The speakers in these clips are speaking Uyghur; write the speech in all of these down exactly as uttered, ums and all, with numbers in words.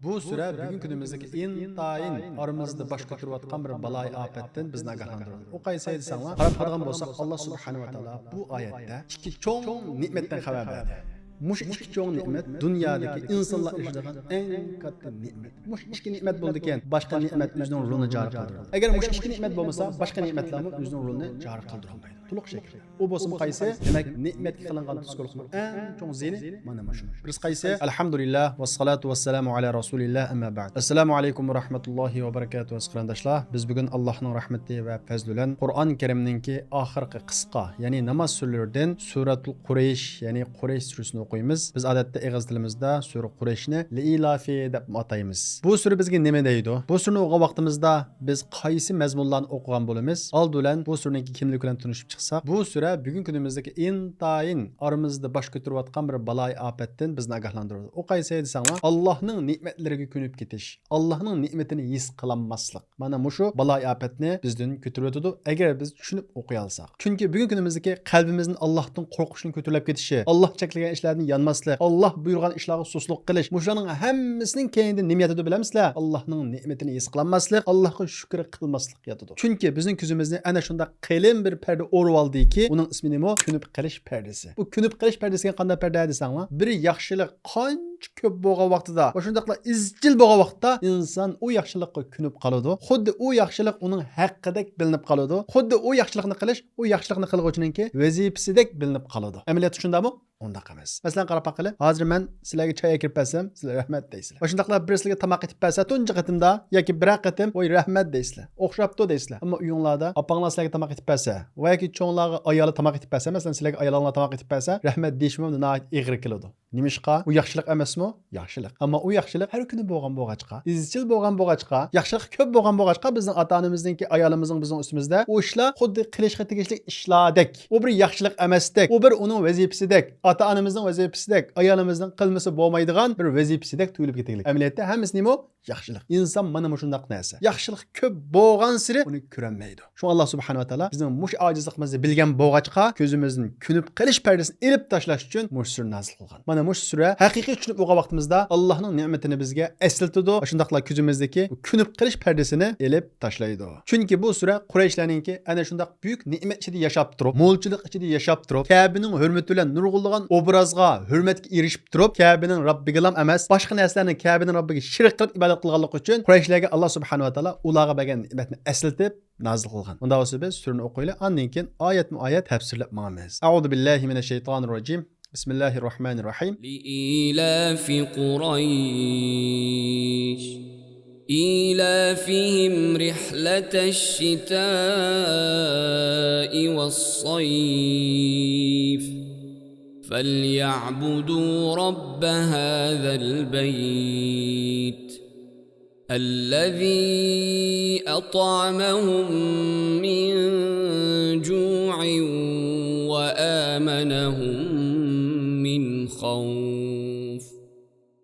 بۇ سۈرە بۈگۈنكى كۈنىمىزدىكى ئىنتايىن ئارىمىزدا باش كۆتۈرۈۋاتقان بىر بالايىئاپەتتىن بىزنى ئاگاھلاندۇرىدۇ. ئۇ قايسى دېسەڭلار، قاراپ قالىدىغان بولساق، ئاللا سۇبھانەھۇ ۋە تائالا بۇ ئايەتتە ئىككى چوڭ نېمەتتىن خەۋەر بەردى. مۇشۇ ئىككى چوڭ نېمەت دۇنيادىكى ئىنسانلار ئېرىشىدىغان ئەڭ كاتتا نېمەت. مۇشۇ ئىككى نېمەت بولىدىكەن، باشقا نېمەت ئۆزىنىڭ رولىنى جارى قىلدۇرىدۇ. ئەگەر مۇشۇ ئىككى نېمەت بولمىسا، باشقا نېمەتلەرمۇ ئۆزىنىڭ رولىنى جارى قىلدۇرالمايدۇ. تولۇق شەكىلدە. ئۇ بولسىمۇ قايسى؟ دېمەك، نېمەتكە قىلىنغان توسقۇنلۇقنىڭ ئەڭ چوڭ زىيىنى مانا مۇشۇ. بىرسى قايسى؟ ئەلھەمدۇلىللاھ ۋەسسالاتۇ ۋەسسالامۇ ئەلا رەسۇلىللاھ، ئەمما بەئد. ئەسسالامۇ ئەلەيكۇم ۋە رەھمەتۇللاھى ۋە بەرەكاتۇھۇ، ئەزىز قېرىنداشلار. بىز بۈگۈن ئاللاھنىڭ رەھمىتى ۋە پەزلى بىلەن قۇرئان كەرىمنىڭكى ئاخىرقى قىسقا، يەنى ناماز سۈرىلىرىدىن سۈرەتۇل قۇرەيش، يەنى قۇرەيش سۈرىسىنى ئوقۇيمىز. بىز ئادەتتە ئېغىز تىلىمىزدا سۈرە قۇرەيشنى لىئىلافى دەپ ئاتايمىز. بۇ سۈرە بىزگە نېمە دەيدۇ؟ بۇ سۈرىنى ئوقۇغان ۋاقتىمىزدا بىز قايسى مەزمۇنلارنى ئوقۇغان بولىمىز؟ ئالدى بىلەن بۇ سۈرىنىڭكى كىملىكى بىلەن تونۇشۇپ چىقساق، بۇ سۈرە بۈگۈنكى كۈنىمىزدىكى ئىنتايىن ئارىمىزدا باش كۆتۈرۈۋاتقان بىر بالايىئاپەتتىن بىزنى ئاگاھلاندۇرىدۇ. ئۇ قايسى دېسەڭلار، ئاللاھنىڭ نېمەتلىرىگە كۆنۈپ كېتىش، ئاللاھنىڭ نېمىتىنى ھېس قىلالماسلىق. مانا مۇشۇ بالايىئاپەتنى بىزدىن كۆتۈرۈۋېتىدۇ، ئەگەر بىز چۈشىنىپ ئوقۇيالىساق. چۈنكى بۈگۈنكى كۈنىمىزدىكى قەلبىمىزدىن ئاللاھتىن قورقۇشنىڭ كۆتۈرۈلۈپ كېتىشى، ئاللاھ چەكلىگەن ئىشلاردىن يانماسلىق، ئاللاھ بۇيرۇغان ئىشلارغا سۇسلۇق قىلىش، مۇشۇلارنىڭ ھەممىسىنىڭ كەينىدە نېمە ياتىدۇ بىلەمسىلەر؟ ئاللاھنىڭ نېمىتىنى ھېس قىلالماسلىق، ئاللاھقا شۈكۈر قىلماسلىق ياتىدۇ. چۈنكى بىزنىڭ كۆزىمىزنى ئەنە شۇنداق قېلىن بىر پەردە ئورۇۋالدىكى، ئۇنىڭ ئىسمى نېمە؟ كۆنۈپ قېلىش پەردىسى. بۇ كۆنۈپ قېلىش پەردىسى دېگەن قانداق پەردە دېسەڭلار، بىر ياخشىلىق قانچە كۆپ بولغان ۋاقتىدا، ۋە شۇنداقلا ئىزچىل بولغان ۋاقىتتا ئىنسان ئۇ ياخشىلىققا كۆنۈپ قالىدۇ. خۇددى ئۇ ياخشىلىق ئۇنىڭ ھەققىدەك بىلىنىپ قالىدۇ. خۇددى ئۇ ياخشىلىقنى قىلىش ئۇ ياخشىلىقنى قىلغۇچىنىڭكى ۋەزىپىسىدەك بىلىنىپ قالىدۇ. ئەمەلىيەتتە شۇنداقمۇ؟ ئۇنداق ئەمەس. مەسىلەن، قاراپ باققىلى. ھازىر مەن سىلەرگە چاي ئەكىرىپ بەرسەم، سىلەر رەھمەت دەيسىلەر. ۋە شۇنداقلا بىرى سىلەرگە تاماق ئېتىپ بەرسە، تۇنجى قېتىمدا ياكى بىرەر قېتىم، ۋاي، رەھمەت دەيسىلەر. ئوخشاپتۇ دەيسىلەر. ئەمما ئۆيۈڭلاردا ئاپاڭلار سىلەرگە تاماق ئېتىپ بەرسە، ۋە ياكى چوڭلارغا ئايالى تاماق ئېتىپ بەرسە، مەسىلەن، سىلەرگە ئايالىڭلار تاماق ئېتىپ بەرسە، رەھمەت دېيىشمۇ ناھايىتى ئېغىر كېلىدۇ. نېمىشقا؟ ئۇ ياخشىلىق ئەمەسمۇ؟ ياخشىلىق. ئەمما ئۇ ياخشىلىق ھەر كۈنى بولغان بولغاچقا، ئىزچىل بولغان بولغاچقا، ياخشىلىق كۆپ بولغان بولغاچقا، بىزنىڭ ئاتا-ئانىمىزنىڭكى، ئايالىمىزنىڭ بىزنىڭ ئۈستىمىزدە ئۇ ئىشلار خۇددى قىلىشقا تېگىشلىك ئىشلاردەك، ئۇ بىر ياخشىلىق ئەمەستەك، ئۇ بىر ئۇنىڭ ۋەزىپىسىدەك، ئاتا-ئانىمىزنىڭ ۋەزىپىسىدەك، ئايالىمىزنىڭ قىلمىسا بولمايدىغان بىر ۋەزىپىسىدەك تۇيۇلۇپ كېتىگلىك. ئەمەلىيەتتە ھەممىسى نېمە ئۇ؟ ياخشىلىق. ئىنسان مانا مۇشۇنداق نەرسە. ياخشىلىق كۆپ بولغانسېرى ئۇنى كۆرەلمەيدۇ. شۇڭا ئاللا سۇبھانەھۇ ۋە تائالا بىزنىڭ مۇشۇ ئاجىزلىقىمىزنى بىلگەن بولغاچقا، كۆزىمىزدىن كۆنۈپ قېلىش پەردىسىنى ئېلىپ تاشلاش ئۈچۈن مۇشۇ سۈرىنى نازىل قىلغان. مانا مۇشۇ سۈرە ھەقىقىي چۈشىنىپ بولغان ۋاقتىمىزدا ئاللانىڭ نېمىتىنى بىزگە ئەسلىتىدۇ، شۇنداقلا كۆزىمىزدىكى بۇ كۆنۈپ قېلىش پەردىسىنى ئېلىپ تاشلايدۇ. چۈنكى بۇ سۈرە قۇرەيشلەرنىڭكى ئەنە شۇنداق بۈيۈك نېمەت ئىچىدە ياشاپ تۇرۇپ، مولچىلىق ئىچىدە ياشاپ تۇرۇپ، كەبىنىڭ ھۆرمىتى بىلەن نۇرغۇنلىغان ئوبرازغا، ھۆرمەتكە ئېرىشىپ تۇرۇپ، كەبىنىڭ رەببىگىلام ئەمەس، باشقا نەرسىلەرنى كەبىنىڭ رەببىگە شېرىك قىلىپ ئىبادەت قىلغانلىقى ئۈچۈن قۇرەيشلەرگە ئاللا سۇبھانەھۇ ۋە تائالا ئۇلارغا بەرگەن نېمەتنى ئەسلىتىپ نازىل قىلغان. ئۇنداق بولسا بىز سۈرىنى ئوقۇيلى، ئاندىن كېيىن ئايەتمۇ ئايەت تەپسىرلەپ ماڭىمىز. أعوذ بالله من الشيطان الرجيم. بسم الله الرحمن الرحيم. لإيلاف قريش إيلافهم رحلة الشتاء والصيف فليعبدوا رب هذا البيت الذي أطعمهم من جوع وآمنهم من خوف.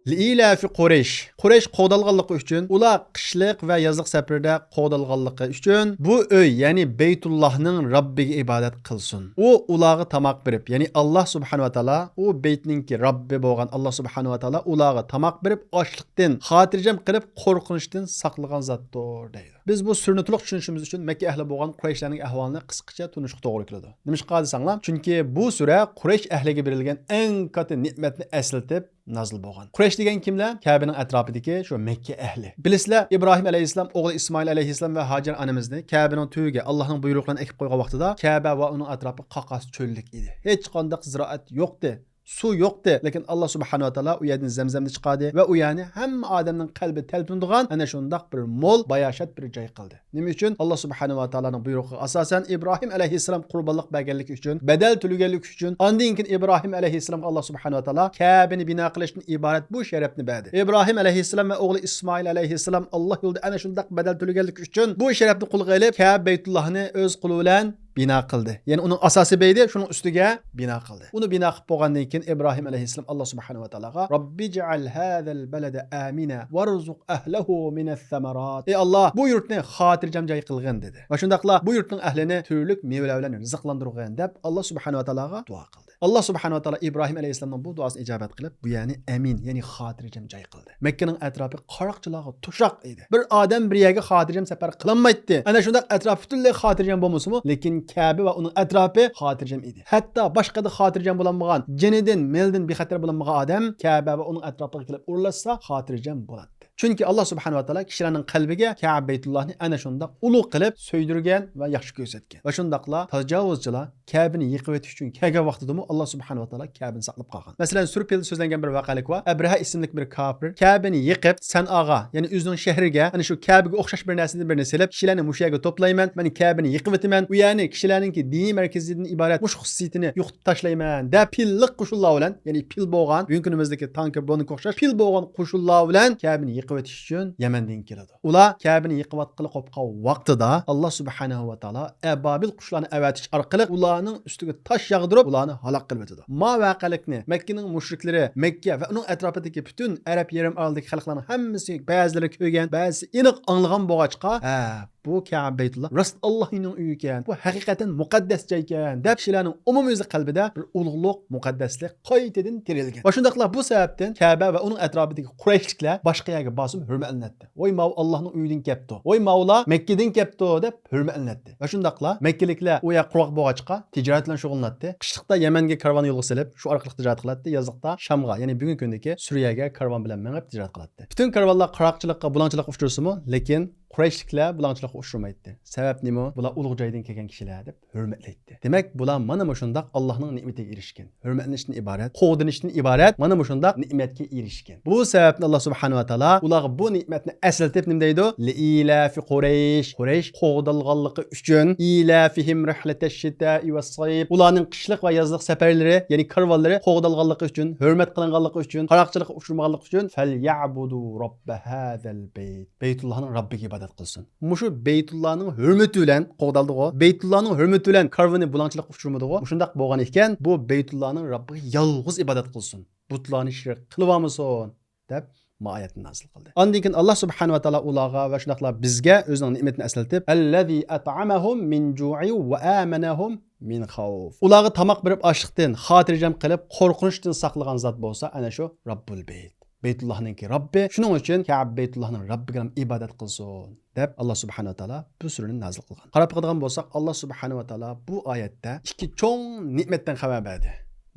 لإيلاف قريش. قۇرەيش قوغدالغانلىقى ئۈچۈن، ئۇلار قىشلىق ۋە يازلىق سەپىرىدە قوغدالغانلىقى ئۈچۈن، بۇ ئۆي، يەنى بەيتۇللاھنىڭ رەببىگە ئىبادەت قىلسۇن. ئۇ ئۇلارغا تاماق بېرىپ، يەنى ئاللا سۇبھانەھۇ ۋە تائالا، ئۇ بەيتنىڭكى رەببى بولغان ئاللا سۇبھانەھۇ ۋە تائالا ئۇلارغا تاماق بېرىپ، ئاچلىقتىن خاتىرجەم قىلىپ، قورقۇنچتىن ساقلىغان زاتتۇر، دەيدۇ. بىز بۇ سۈرىنى تولۇق چۈشىنىشىمىز ئۈچۈن مەككە ئەھلى بولغان قۇرەيشلەرنىڭ ئەھۋالىنى قىسقىچە تونۇشقا توغرا كېلىدۇ. نېمىشقا دېسەڭلار، چۈنكى بۇ سۈرە قۇرەيش ئەھلىگە بېرىلگەن ئەڭ كاتتا نېمەتنى ئەسلىتىپ نازىل بولغان. قۇرەيش دېگەن كىملەر؟ كەبىنىڭ ئەتراپىدىكى شۇ مەككە ئەھلى. بىلىسىلەر، ئىبراھىم ئەلەيھىسسالام ئوغلى ئىسمائىل ئەلەيھىسسالام ۋە ھاجەر ئانىمىزنى كەبىنىڭ تۈۋىگە ئاللاھنىڭ بۇيرۇقى بىلەن ئەكىپ قويغان ۋاقتىدا، كەبە ۋە ئۇنىڭ ئەتراپى قاقاس چۆللۈك ئىدى. ھېچقانداق زىرائەت يوقتى. سۇ يوقتى، لېكىن ئاللا سۇبھانەھۇ ۋە تائالا ئۇ يەردىن زەمزەمنى چىقاردى ۋە ئۇ يەرنى ھەممە ئادەمنىڭ قەلبى تەلپۈنىدىغان ئەنە شۇنداق بىر مول، باياشات بىر جاي قىلدى. نېمە ئۈچۈن؟ ئاللا سۇبھانەھۇ ۋە تائالانىڭ بۇيرۇقىغا ئاساسەن، ئىبراھىم ئەلەيھىسسالام قۇربانلىق بەرگەنلىكى ئۈچۈن، بەدەل تۆلىگەنلىكى ئۈچۈن، ئاندىن كېيىن ئىبراھىم ئەلەيھىسسالامغا ئاللا سۇبھانەھۇ ۋە تائالا كەبىنى بىنا قىلىشتىن ئىبارەت بۇ شەرەپنى بەردى. ئىبراھىم ئەلەيھىسسالام ۋە ئوغلى ئىسمائىل ئەلەيھىسسالام ئاللا يولىدا ئەنە شۇنداق بەدەل تۆلىگەنلىكى ئۈچۈن، بۇ شەرەپنى قولغا ئېلىپ، كەبە بەيتۇللاھنى ئۆز قولى بىلەن بىنا قىلدى. يەنى ئۇنىڭ ئاساسى بەيدى، شۇنىڭ ئۈستىگە بىنا قىلدى. ئۇنى بىنا قىلىپ بولغاندىن كېيىن ئىبراھىم ئەلەيھىسسالام ئاللا سۇبھانەھۇ ۋە تائالاغا، رەببىجئەل ھازەل بەلەدە ئامىنا ۋەرزۇق ئەھلەھۇ مىنەس سەمەرات. ئەي ئاللا، بۇ يۇرتنى خاتىرجەم جاي قىلغىن، دېدى. ۋە شۇنداقلا بۇ يۇرتنىڭ ئەھلىنى تۈرلۈك مېۋىلەر بىلەن رىزىقلاندۇرغىن، دەپ ئاللا سۇبھانەھۇ ۋە تائالاغا دۇئا قىلدى. ئاللا سۇبھانەھۇ ۋە تائالا ئىبراھىم ئەلەيھىسسالامنىڭ بۇ دۇئاسىنى ئىجابەت قىلىپ، بۇ يەرنى ئەمىن، يەنى خاتىرجەم جاي قىلدى. مەككىنىڭ ئەتراپى قاراقچىلارغا توشاق ئىدى. بىر ئادەم بىر يەرگە خاتىرجەم سەپەر قىلالمايتتى. ئەنە شۇنداق ئەتراپ پۈتۈنلەي خاتىرجەم بولمىسىمۇ، لېكىن كەبە ۋە ئۇنىڭ ئەتراپى خاتىرجەم ئىدى. ھەتتا باشقىدا خاتىرجەم بولالمىغان، جېنىدىن، مېلىدىن بىخەتەر بولالمىغان ئادەم كەبە ۋە ئۇنىڭ ئەتراپىغا كېلىپ ئورۇنلاشسا خاتىرجەم بولاتتى. چۈنكى ئاللا سۇبھانەھۇ ۋە تائالا كىشىلەرنىڭ قەلبىگە كەبە بەيتۇللاھنى ئەنە شۇنداق ئۇلۇغ قىلىپ سۆيدۈرگەن ۋە ياخشى كۆرسەتكەن. ۋە شۇنداقلا تاجاۋۇزچىلار كەبىنى يېقىۋېتىش ئۈچۈن كەلگەن ۋاقتىدىمۇ ئاللا سۇبھانەھۇ ۋە تائالا كەبىنى ساقلاپ قالغان. مەسىلەن، سۈرە پىلدە سۆزلەنگەن بىر ۋەقەلىك بار. ئەبرەھە ئىسىملىك بىر كاپىر كەبىنى يېقىپ، سەنئاغا، يەنى ئۆزىنىڭ شەھىرىگە، ئەنە شۇ كەبىگە ئوخشاش بىر نەرسىدىن بىرنى سېلىپ، كىشىلەرنى مۇشۇ يەرگە توپلايمەن، مەن كەبىنى يېقىۋېتىمەن، ئۇ يەرنى كىشىلەرنىڭكى دىنىي مەركىزىدىن ئىبارەت مۇشۇ خۇسۇسىيىتىنى يوقىتىپ تاشلايمەن، دەپ پىللىق قوشۇنلار بىلەن، يەنى پىل بولغان، بۈگۈنكى كۈنىمىزدىكى تانكى، بونكى ئوخشاش پىل بولغان قوشۇنلار بىلەن كەبىنى يېقىۋېتىش ئۈچۈن يەمەندىن كېلىدۇ. ئۇلار كەبىنى يېقىۋاتقىلى قوپقان ۋاقتىدا، ئاللا سۇبھانەھۇ ۋە تائالا ئەبابىل قۇشلارنى ئەۋەتىش ئارقىلىق ئۇلارنىڭ ئۈستىگە تاش ياغدۇرۇپ، ئۇلارنى ھالاك قىلىۋېتىدۇ. ما ۋەقەلىكنى مەككىنىڭ مۇشرىكلىرى، مەككە ۋە ئۇنىڭ ئەتراپىدىكى پۈتۈن ئەرەب يېرىم ئارىلىدىكى خەلقلەرنىڭ ھەممىسى، بەزىلىرى كۆرگەن، بەزىسى ئېنىق ئاڭلىغان بولغاچقا، ھە، بۇ كەبە بەيتۇللا راست ئاللاھنىڭ ئۆيى ئىكەن، بۇ ھەقىقەتەن مۇقەددەس جاي ئىكەن، دەپ كىشىلەرنىڭ ئومۇميۈزلۈك قەلبىدە بىر ئۇلۇغلۇق، مۇقەددەسلىك قايتىدىن تىرىلگەن. ۋە شۇنداقلا بۇ سەۋەبتىن كەبە ۋە ئۇنىڭ ئەتراپىدىكى قۇرەيشلىكلەر باشقا يەرگە بارسىمۇ ھۆرمەتلىنەتتى. ۋاي، ماۋۇ ئاللاھنىڭ ئۆيىدىن كەپتۇ، ۋاي، ماۋۇلار مەككىدىن كەپتۇ، دەپ ھۆرمەتلىنەتتى. ۋە شۇنداقلا مەككىلىكلەر ئۇ يەر قۇرغاق بولغاچقا تىجارەت بىلەن شۇغۇللىناتتى. قىشلىقتا يەمەنگە كارۋان يولغا سېلىپ، شۇ ئارقىلىق تىجارەت قىلاتتى. يازلىقتا شامغا، يەنى بۈگۈنكى كۈندىكى سۈرىيەگە كارۋان بىلەن مېڭىپ تىجارەت قىلاتتى. پۈتۈن كارۋانلار قاراقچىلىققا، بۇلاڭچىلىققا ئۇچرىسىمۇ، لېكىن قۇرەيشلىكلەر بۇلاڭچىلىققا ئۇچرىمايتتى. سەۋەب نېمە؟ بۇلار ئۇلۇغ جايدىن كەلگەن كىشىلەر، دەپ ھۆرمەتلەيتتى. دېمەك، بۇلار مانا مۇشۇنداق ئاللاھنىڭ نېمىتىگە ئېرىشكەن. ھۆرمەتلىنىشتىن ئىبارەت، قوغدىنىشتىن ئىبارەت مانا مۇشۇنداق نېمەتكە ئېرىشكەن. بۇ سەۋەبتىن ئاللا سۇبھانەھۇ ۋە تائالا ئۇلارغا بۇ نېمەتنى ئەسلىتىپ نېمە دەيدۇ؟ لىئىلافى قۇرەيش. قۇرەيش قوغدالغانلىقى ئۈچۈن، ئىلافىھىم رىھلەتەش شىتائى ۋەس سەيف. ئۇلارنىڭ قىشلىق ۋە يازلىق سەپەرلىرى، يەنى كارۋانلىرى قوغدالغانلىقى ئۈچۈن، ھۆرمەت قىلىنغانلىقى ئۈچۈن، قاراقچىلىققا ئۇچرىمىغانلىقى ئۈچۈن، فەليەبۇدۇ رەببە ھازەل بەيت. بەيتۇللاھنىڭ رەببىگە ئىبادەت قىلسۇن. مۇشۇ بەيتۇللانىڭ ھۆرمىتى بىلەن قوغدالدىغۇ. بەيتۇللانىڭ ھۆرمىتى بىلەن كارۋىنى بۇلاڭچىلىققا ئۇچرىمىدىغۇ. مۇشۇنداق بولغان ئىكەن، بۇ بەيتۇللانىڭ رەببىگە يالغۇز ئىبادەت قىلسۇن. بۇتلارنى شېرىك قىلىۋالمىسۇن، دەپ ما ئايەتنى نازىل قىلدى. ئاندىن كېيىن ئاللا سۇبھانەھۇ ۋە تائالا ئۇلارغا ۋە شۇنداقلا بىزگە ئۆزىنىڭ نېمىتىنى ئەسلىتىپ، ئەللەزى ئەتئەمەھۇم مىن جۇئىن ۋە ئامەنەھۇم مىن خەۋف. ئۇلارغا تاماق بېرىپ ئاچلىقتىن، خاتىرجەم قىلىپ، قورقۇنچتىن ساقلىغان زات بولسا، ئەنە شۇ رەببۇل بەيت. بەيتۇللاھنىڭكى رەببى، شۇنىڭ ئۈچۈن كەبە بەيتۇللاھنىڭ رەببىگە ھەم ئىبادەت قىلسۇن، دەپ ئاللا سۇبھانەھۇ ۋە تائالا بۇ سۈرىنى نازىل قىلغان. قاراپ باقىدىغان بولساق، ئاللا سۇبھانەھۇ ۋە تائالا بۇ ئايەتتە ئىككى چوڭ نېمەتتىن خەۋەر بەردى.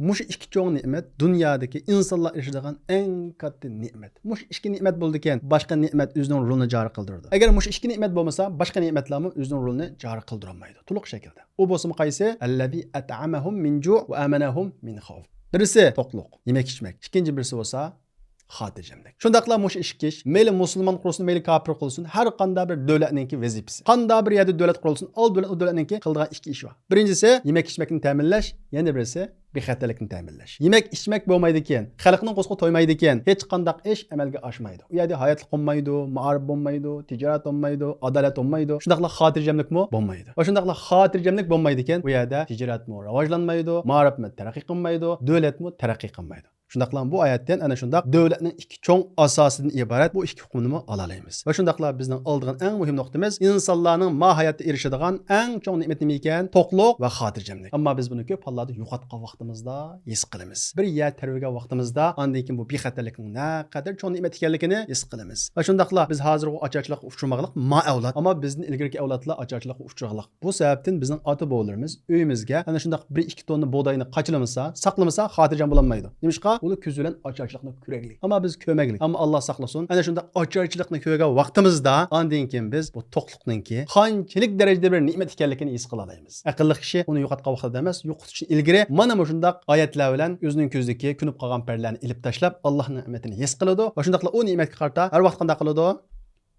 مۇشۇ ئىككى چوڭ نېمەت دۇنيادىكى ئىنسانلار ئېرىشىدىغان ئەڭ كاتتا نېمەت. مۇشۇ ئىككى نېمەت بولىدىكەن، باشقا نېمەت ئۆزىنىڭ رولىنى جارى قىلدۇرىدۇ. ئەگەر مۇشۇ ئىككى نېمەت بولمىسا، باشقا نېمەتلەرمۇ ئۆزىنىڭ رولىنى جارى قىلدۇرالمايدۇ. تولۇق شەكىلدە. ئۇ بولسىمۇ قايسى؟ ئەللەزى ئەتئەمەھۇم مىن جۇئ ۋە ئامەنەھۇم مىن خەۋف. بىرسى توقلۇق، يېمەك ئىچمەك. ئىككىنچى بىرسى بولسا خاتىرجەملىك. شۇنداقلا مۇشۇ ئىككى ئىش، مەيلى مۇسۇلمان قۇرسۇن، مەيلى كاپىر قۇرسۇن، ھەر قانداق بىر دۆلەتنىڭكى ۋەزىپىسى. قانداق بىر يەردە دۆلەت قۇرۇلسۇن، ئال دۆلەت، ئۇ دۆلەتنىڭكى قىلىدىغان ئىككى ئىشى بار. بىرىنچىسى، يېمەك ئىچمەكنى تەمىنلەش، يەنە بىرسى، بىخەتەرلىكنى تەمىنلەش. يېمەك ئىچمەك بولمايدىكەن، خەلقنىڭ قورسىقى تويمايدىكەن، ھېچقانداق ئىش ئەمەلگە ئاشمايدۇ. ئۇ يەردە ھاياتلىق بولمايدۇ، مائارىپ بولمايدۇ، تىجارەت بولمايدۇ، ئادالەت بولمايدۇ، شۇنداقلا خاتىرجەملىكمۇ بولمايدۇ. ۋە شۇنداقلا خاتىرجەملىك بولمايدىكەن، ئۇ يەردە تىجارەتمۇ راۋاجلانمايدۇ، مائارىپمۇ تەرەققىي قىلمايدۇ، دۆلەتمۇ تەرەققىي قىلمايدۇ. شۇنداقلا بۇ ئايەتتىن ئەنە شۇنداق دۆلەتنىڭ ئىككى چوڭ ئاساسىدىن ئىبارەت بۇ ئىككى ھۆكۈمنىمۇ ئالالايمىز. ۋە شۇنداقلا بىزنىڭ ئالىدىغان ئەڭ مۇھىم نۇقتىمىز، ئىنسانلارنىڭ ماھىيەتتە ئېرىشىدىغان ئەڭ چوڭ نېمىتى نېمە ئىكەن؟ توقلۇق ۋە خاتىرجەملىك. ئەمما بىز بۇنى كۆپ ھاللاردا يوقاتقان ۋاقتىمىزدا ھېس قىلىمىز. بىر يەر تەۋرىگەن ۋاقتىمىزدا ئاندىن كېيىن بۇ بىخەتەرلىكنىڭ نەقەدەر چوڭ نېمەت ئىكەنلىكىنى ھېس قىلىمىز. ۋە شۇنداقلا بىز ھازىرغۇ ئاچارچىلىققا ئۇچرىمىغانلىق ما ئەۋلاد، ئەمما بىزدىن ئىلگىرىكى ئەۋلادلار ئاچارچىلىققا ئۇچرىغانلىق. بۇ سەۋەبتىن بىزنىڭ ئاتا-بوۋىلىرىمىز ئۆيىمىزگە ئەنە شۇنداق بىر ئىككى توننا بۇغداينى قاچىلىمىسا، ساقلىمىسا، خاتىرجەم بولالمايدۇ. نېمىشقا؟ ئۇلار كۆزى بىلەن ئاچارچىلىقنى كۆرەرلىك. ئەمما بىز كۆرمەكلىك. ئەمما ئاللا ساقلىسۇن، ئەنە شۇنداق ئاچارچىلىقنى كۆرگەن ۋاقتىمىزدا، ئاندىن كېيىن بىز بۇ توقلۇقنىڭكى قانچىلىك دەرىجىدە بىر نېمەت ئىكەنلىكىنى ھېس قىلالايمىز. ئەقىللىق كىشى ئۇنى يوقاتقان ۋاقتىدا ئەمەس، يوقىتىشتىن ئىلگىرى مانا مۇشۇنداق ئايەتلەر بىلەن ئۆزىنىڭ كۆزىدىكى كۆنۈپ قالغان پەردىلەرنى ئېلىپ تاشلاپ، ئاللانىڭ نېمىتىنى ھېس قىلىدۇ. ۋە شۇنداقلا ئۇ نېمەتكە قارىتا ھەر ۋاقىت قانداق قىلىدۇ؟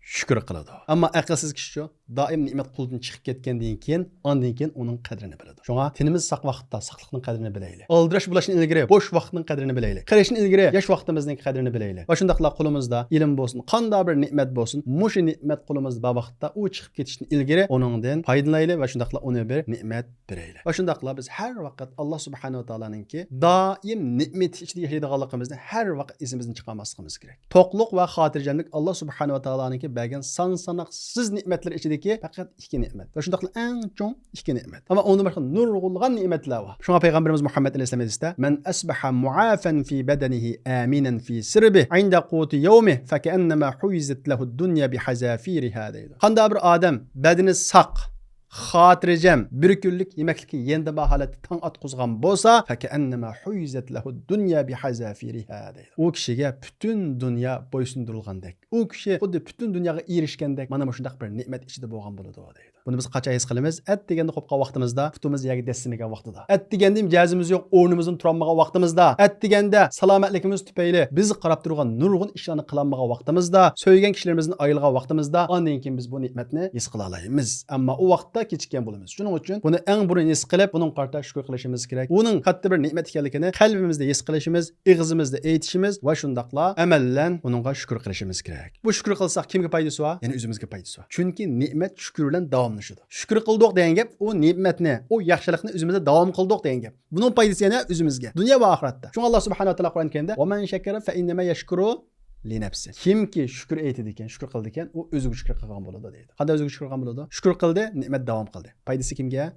شۈكۈر قىلىدۇ. ئەمما ئەقىلسىز كىشىچۇ؟ دائىم نېمەت قولدىن چىقىپ كەتكەندىن كېيىن، ئاندىن كېيىن ئۇنىڭ قەدرىنى بىلىدۇ. شۇڭا تېنىمىز ساق ۋاقىتتا ساقلىقنىڭ قەدرىنى بىلەيلى. ئالدىراش بولۇشتىن ئىلگىرى بوش ۋاقىتنىڭ قەدرىنى بىلەيلى. قېرىشتىن ئىلگىرى ياش ۋاقتىمىزنىڭ قەدرىنى بىلەيلى. ۋە شۇنداقلا قولىمىزدا ئىلىم بولسۇن، قانداق بىر نېمەت بولسۇن، مۇشۇ نېمەت قولىمىزدا بار ۋاقىتتا ئۇ چىقىپ كېتىشتىن ئىلگىرى ئۇنىڭدىن پايدىلىنايلى ۋە شۇنداقلا ئۇنى بىر نېمەت بېرەيلى. ۋە شۇنداقلا بىز ھەر ۋاقىت ئاللا سۇبھانەھۇ ۋە تائالانىڭكى دائىم نېمىتى ئىچىدە ياشايدىغانلىقىمىزنى ھەر ۋاقىت ئېسىمىزدىن چىقارماسلىقىمىز كېرەك. توقلۇق ۋە خاتىرجەملىك ئاللا سۇبھانەھۇ ۋە تائالانىڭكى بەرگەن سان ساناقسىز نېمەتلەر ئىچىدىكى پەقەت ئىككى نېمەت. ۋە شۇنداقلا ئەڭ چوڭ ئىككى نېمەت. ئەمما ئۇنىڭدىن باشقا نۇرغۇنلىغان نېمەتلەر بار. شۇڭا پەيغەمبىرىمىز مۇھەممەد ئەلەيھىسسالام ھەدىستە، مەن ئەسبەھە مۇئافەن فى بەدەنىھى ئامىنەن فى سىربىھ ئىندە قۇتى يەۋمىھ فەكەئەننەما ھۇيزەت لەھۇ دۇنيا بىھەزافىرىھا دەيدۇ. قانداق بىر ئادەم بەدىنى ساق، خاتىرجەم، بىر كۈنلۈك يېمەكلىككە يېنىدىن بار ھالەتتە تاڭ ئاتقۇزغان بولسا، فەكەئەننەما ھۇيزەت لەھۇ دۇنيا بىھەزافىرىھا دەيدۇ. ئۇ كىشىگە پۈتۈن دۇنيا بويسۇندۇرۇلغاندەك، ئۇ كىشى خۇددى پۈتۈن دۇنياغا ئېرىشكەندەك مانا مۇشۇنداق بىر نېمەت ئىچىدە بولغان بولىدۇ دەيدۇ. بۇنى بىز قاچان ھېس قىلىمىز؟ ئەتىگەندە قوپقان ۋاقتىمىزدا، پۇتىمىز يەرگە دەسسىمىگەن ۋاقتىدا. ئەتىگەندە جەزىمىز يوق، ئورنىمىزدىن تۇرالمىغان ۋاقتىمىزدا. ئەتىگەندە سالامەتلىكىمىز تۈپەيلى بىز قاراپ تۇرغان نۇرغۇن ئىشلارنى قىلالمىغان ۋاقتىمىزدا، سۆيگەن كىشىلىرىمىزدىن ئايرىلغان ۋاقتىمىزدا، ئاندىن كېيىن بىز بۇ نېمەتنى ھېس قىلالايمىز. ئەمما ئۇ ۋاقىتتا كېچىككەن بولىمىز. شۇنىڭ ئۈچۈن بۇنى ئەڭ بۇرۇن ھېس قىلىپ، بۇنىڭغا قارىتا شۈكۈر قىلىشىمىز كېرەك. ئۇنىڭ كاتتا بىر نېمەت ئىكەنلىكىنى قەلبىمىزدە ھېس قىلىشىمىز، ئېغىزىمىزدا ئېيتىشىمىز ۋە شۇنداقلا ئەمەل بىلەن ئۇنىڭغا شۈكۈر قىلىشىمىز كېرەك. بۇ شۈكۈر قىلساق كىمگە پايدىسى بار؟ يەنە ئۆزىمىزگە پايدىسى بار. چۈنكى نېمەت شۈكۈر بىلەن داۋاملىشىدۇ. شۈكۈر قىلدۇق دېگەن گەپ ئۇ نېمەتنى، ئۇ ياخشىلىقنى ئۆزىمىزدە داۋام قىلدۇق دېگەن گەپ. بۇنىڭ پايدىسى يەنە ئۆزىمىزگە، دۇنيا ۋە ئاخىرەتتە. شۇڭا ئاللا سۇبھانەھۇ ۋە تائالا قۇرئان كەرىمدە، ۋەمەن شەكەرە فەئىننەمە يەشكۇرۇ لىنەپسى. كىمكى شۈكۈر ئېيتىدىكەن، شۈكۈر قىلىدىكەن، ئۇ ئۆزىگە شۈكۈر قىلغان بولىدۇ دەيدۇ. قانداق ئۆزىگە شۈكۈر قىلغان بولىدۇ؟ شۈكۈر قىلدى، نېمەت داۋام قىلدى. پايدىسى كىمگە؟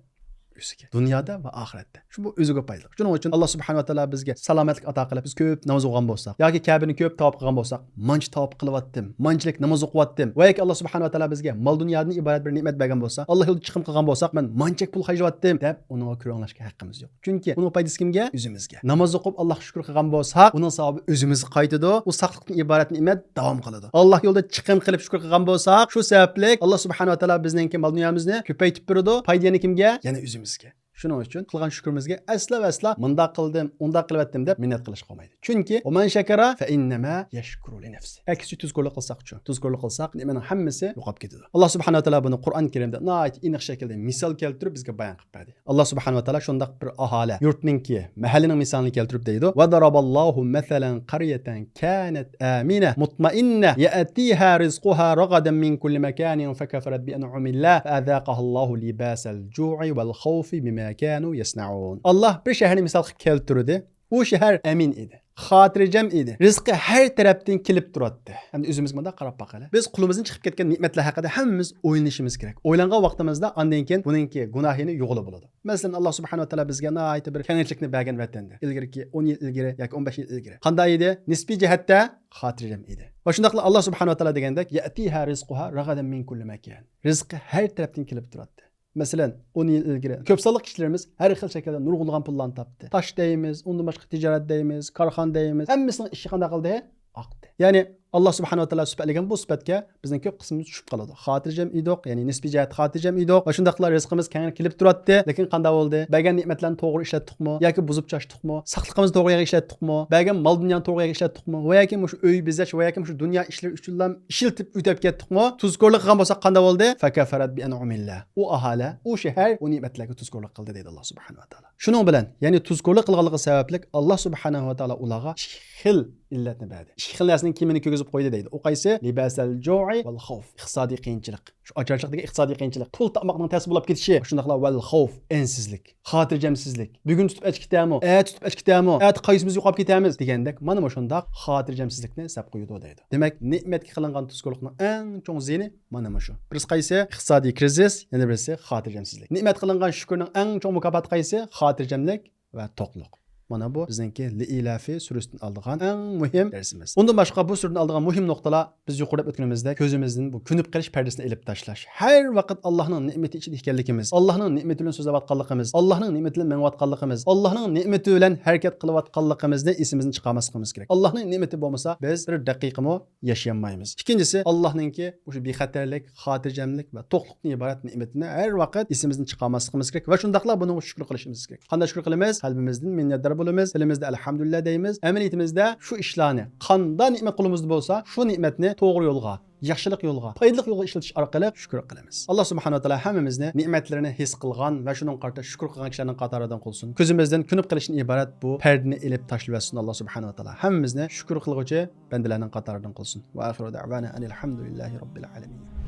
ئۆزىگە. دۇنيادا ۋە ئاخىرەتتە. شۇ بۇ ئۆزىگە پايدىلىق. شۇنىڭ ئۈچۈن ئاللا سۇبھانەھۇ ۋە تائالا بىزگە سالامەتلىك ئاتا قىلىپ، بىز كۆپ ناماز ئوقۇغان بولساق، ياكى كەبىنى كۆپ تاۋاپ قىلغان بولساق، مانچە تاۋاپ قىلىۋاتتىم، مانچىلىك ناماز ئوقۇۋاتتىم، ۋە ياكى ئاللا سۇبھانەھۇ ۋە تائالا بىزگە مال دۇنيادىن ئىبارەت بىر نېمەت بەرگەن بولسا، ئاللا يولىدا چىقىم قىلغان بولساق، مەن مانچىلىك پۇل خەجلىۋەتتىم دەپ ئۇنىڭغا كۆرۈڭلەشكە ھەققىمىز يوق. چۈنكى ئۇنىڭ پايدىسى كىمگە؟ ئۆزىمىزگە. ناماز ئوقۇپ ئاللاغا شۈكۈر قىلغان بولساق، ئۇنىڭ ساۋابى ئۆزىمىزگە قايتىدۇ. ئۇ ساقلىقتىن ئىبارەت نېمەت داۋام قىلىدۇ. ئاللا يولىدا چىقىم قىلىپ شۈكۈر قىلغان بولساق، شۇ سەۋەبلىك ئاللا سۇبھانەھۇ ۋە تائالا بىزنىڭكى مال دۇنيامىزنى كۆپەيتىپ بېرىدۇ. پايدا يەنە كىمگە؟ يەنە ئۆزىمىزگە. شۇنىڭ ئۈچۈن قىلغان شۈكرىمىزگە ئەسلا ۋە ئەسلا مۇنداق قىلدىم، ئۇنداق قىلىۋەتتىم دەپ مىننەت قىلىشقا بولمايدۇ. چۈنكى ۋەمەن شەكەرە فەئىننەمە يەشكۇرۇ لىنەفسى. ئەكسىچە تۇزكورلۇق قىلساقچۇ؟ تۇزكورلۇق قىلساق نېمەنىڭ ھەممىسى يوقاپ كېتىدۇ. ئاللا سۇبھانەھۇ ۋە تائالا بۇنى قۇرئان كەرىمدە ناھايىتى ئېنىق شەكىلدە مىسال كەلتۈرۈپ بىزگە بايان قىلىپ بەردى. ئاللا سۇبھانەھۇ ۋە تائالا شۇنداق بىر ئاھالە يۇرتنىڭكى، مەھەللىنىڭ مىسالىنى كەلتۈرۈپ دەيدۇ، ۋەزەرەبەللاھۇ مەسەلەن قەريەتەن كانەت ئامىنە مۇتمەئىننە يەئتىھا رىزقۇھا رەغەدەن مىن كۇللى مەكانىن فەكەفەرەت بىئەنئۇمىللاھ فەئەزاقەھاللاھۇ لىباسەل جۇئى ۋەل خەۋفى بىما كانۇ يەسنەئۇن. ئاللا بىر شەھەرنى مىسالغا كەلتۈردى. ئۇ شەھەر ئەمىن ئىدى، خاتىرجەم ئىدى، رىزقى ھەر تەرەپتىن كېلىپ تۇراتتى. ئەمدى ئۆزىمىزگە مۇنداق قاراپ باقايلى. بىز قولىمىزدىن چىقىپ كەتكەن نېمەتلەر ھەققىدە ھەممىمىز ئويلىنىشىمىز كېرەك. ئويلانغان ۋاقتىمىزدا ئاندىن كېيىن بۇنىڭكى گۇناھىنى يۇغىلى بولىدۇ. مەسىلەن، ئاللا سۇبھانەھۇ ۋە تائالا بىزگە ناھايىتى بىر كەڭچىلىكنى بەرگەن ۋەتەندە. ئىلگىرىكى ئون يىل ئىلگىرى ياكى ئون بەش يىل ئىلگىرى. قانداق ئىدى؟ نىسپىي جەھەتتە خاتىرجەم ئىدى. ۋە شۇنداقلا ئاللا سۇبھانەھۇ ۋە تائالا دېگەندەك، يەئتىھا رىزقۇھا رەغەدەن مىن كۇللى مەكان. رىزقى ھەر تەرەپتىن كېلىپ تۇراتتى. مەسىلەن، ئون يىل ئىلگىرى كۆپ سانلىق كىشىلىرىمىز ھەر خىل شەكىلدە نۇرغۇنلىغان پۇللارنى تاپتى. تاش دەيمىز، ئۇندىن باشقا تىجارەت دەيمىز، كارخانا دەيمىز، ھەممىسىنىڭ ئىشى قانداق قىلدى؟ ئاقتى. يەنى، ئاللا سۇبھانەھۇ ۋە تائالا سۈپەتلىگەن بۇ سۈپەتكە بىزنىڭ كۆپ قىسمىمىز چۈشۈپ قالىدۇ. خاتىرجەم ئىدۇق، يەنى نىسپىي جەھەتتە خاتىرجەم ئىدۇق ۋە شۇنداقلا رىزقىمىز كەڭرى كېلىپ تۇراتتى. لېكىن قانداق بولدى؟ بەرگەن نېمەتلەرنى توغرا ئىشلەتتۇقمۇ ياكى بۇزۇپ چاچتۇقمۇ؟ ساقلىقىمىزنى توغرا يەرگە ئىشلەتتۇقمۇ؟ بەرگەن مال دۇنيانى توغرا يەرگە ئىشلەتتۇقمۇ؟ ۋە ياكى مۇشۇ ئۆي بېزەش ۋە ياكى مۇشۇ دۇنيا ئىشلىرى ئۈچۈنلا ئىشلىتىپ ئۆتەپ كەتتۇقمۇ؟ تۇزكورلۇق قىلغان بولساق قانداق بولدى؟ فەكەفەرەت بىئەنئۇمىللاھ. ئۇ ئاھالە، ئۇ شەھەر ئۇ نېمەتلەرگە تۇزكورلۇق قىلدى دەيدۇ ئاللا سۇبھانەھۇ ۋە تائالا. شۇنىڭ بىلەن، يەنى تۇزكورلۇق قىلغانلىقى سەۋەبلىك ئاللا سۇبھانەھۇ ۋە تائالا ئۇلارغا ئىككى خىل ئىللەتنى بەردى. ئىككى خىل نەرسىنىڭ كىيىمىنى كىيگۈزۈپ قويدى دەيدۇ. ئۇ قايسى؟ لىباسەل جۇئى ۋەل خەۋف. ئىقتىسادىي قىيىنچىلىق. شۇ ئاچارچىلىق دېگەن ئىقتىسادىي قىيىنچىلىق. پۇل تاپماقنىڭ تەس بولۇپ كېتىشى. شۇنداقلا ۋەل خەۋف، ئەنسىزلىك، خاتىرجەمسىزلىك. بۈگۈن تۇتۇپ ئەچ كېتەمۇ؟ ئەتە تۇتۇپ ئەچ كېتەمۇ؟ ئەتە قايسىمىز يوقاپ كېتەمىز؟ دېگەندەك مانا مۇشۇنداق خاتىرجەمسىزلىكنى سەپ قويىدۇ دەيدۇ. دېمەك، نېمەتكە قىلىنغان تۇزكورلۇقنىڭ ئەڭ چوڭ زىيىنى مانا مۇشۇ. بىرسى قايسى؟ ئىقتىسادىي كرىزىس، يەنە بىرسى خاتىرجەمسىزلىك. نېمەت قىلىنغان شۈكۈرنىڭ ئەڭ چوڭ مۇكاپاتى قايسى؟ خاتىرجەملىك ۋە توقلۇق. مانا بۇ بىزنىڭكى لىئىلافى سۈرىسىدىن ئالىدىغان ئەڭ مۇھىم دەرسىمىز. ئۇندىن باشقا بۇ سۈرىدىن ئالىدىغان مۇھىم نۇقتىلار، بىز يۇقىرىدا ئۆتكىنىمىزدەك كۆزىمىزدىن بۇ كۆنۈپ قېلىش پەردىسىنى ئېلىپ تاشلاش. ھەر ۋاقىت ئاللاھنىڭ نېمىتى ئىچىدە ئىكەنلىكىمىز، ئاللاھنىڭ نېمىتى بىلەن سۆزلەۋاتقانلىقىمىز، ئاللاھنىڭ نېمىتى بىلەن مېڭىۋاتقانلىقىمىز، ئاللاھنىڭ نېمىتى بىلەن ھەرىكەت قىلىۋاتقانلىقىمىزنى ئېسىمىزدىن چىقارماسلىقىمىز كېرەك. ئاللاھنىڭ نېمىتى بولمىسا، بىز بىر دەقىقىمۇ ياشىيالمايمىز. ئىككىنچىسى، ئاللاھنىڭكى مۇشۇ بىخەتەرلىك، خاتىرجەملىك ۋە توقلۇقتىن ئىبارەت نېمىتىنى ھەر ۋاقىت ئېسىمىزدىن چىقارماسلىقىمىز كېرەك ۋە شۇنداقلا بۇنىڭغا شۈكۈر قىلىشىمىز كېرەك. قانداق شۈكۈر قىلىمىز؟ قەلبىمىزدىن مىننەتدار بولىمىز، تىلىمىزدە ئەلھەمدۇلىللا دەيمىز. ئەمەلىيىتىمىزدە شۇ ئىشلارنى، قانداق نېمەت قولىمىزدا بولسا، شۇ نېمەتنى توغرا يولغا، ياخشىلىق يولغا، پايدىلىق يولغا ئىشلىتىش ئارقىلىق شۈكۈر قىلىمىز. ئاللا سۇبھانەھۇ ۋە تائالا ھەممىمىزنى نېمەتلىرىنى ھېس قىلغان ۋە شۇنىڭغا قارىتا شۈكۈر قىلغان كىشىلەرنىڭ قاتارىدىن قىلسۇن. كۆزىمىزدىن كۆنۈپ قېلىشتىن ئىبارەت بۇ پەردىنى ئېلىپ تاشلىۋەتسۇن ئاللا سۇبھانەھۇ ۋە تائالا. ھەممىمىزنى شۈكۈر قىلغۇچى بەندىلەرنىڭ قاتارىدىن قىلسۇن. ۋە ئاخىرۇ دەئۋانا ئەنىل ھەمدۇلىللاھى رەببىل ئالەمىن.